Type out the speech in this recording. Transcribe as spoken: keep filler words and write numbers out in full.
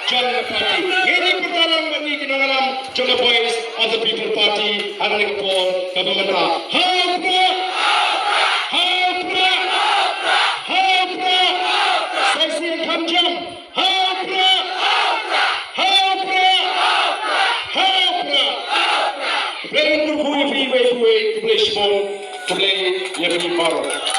jong ka party. Ngi dei pyrta lang bad ngi ki nongïalam jong ka Voice of the People Party ha kane ka por kaba mynta. Ha u Prah! Ha u Prah! Ha u Prah! Sa shisien kham jam. Ha u Prah! Ha u Prah! Ha u Prah! Khublei kyrkhu ïa phi iwei pa iwei, khublei shibun, khublei ïa phi baroh.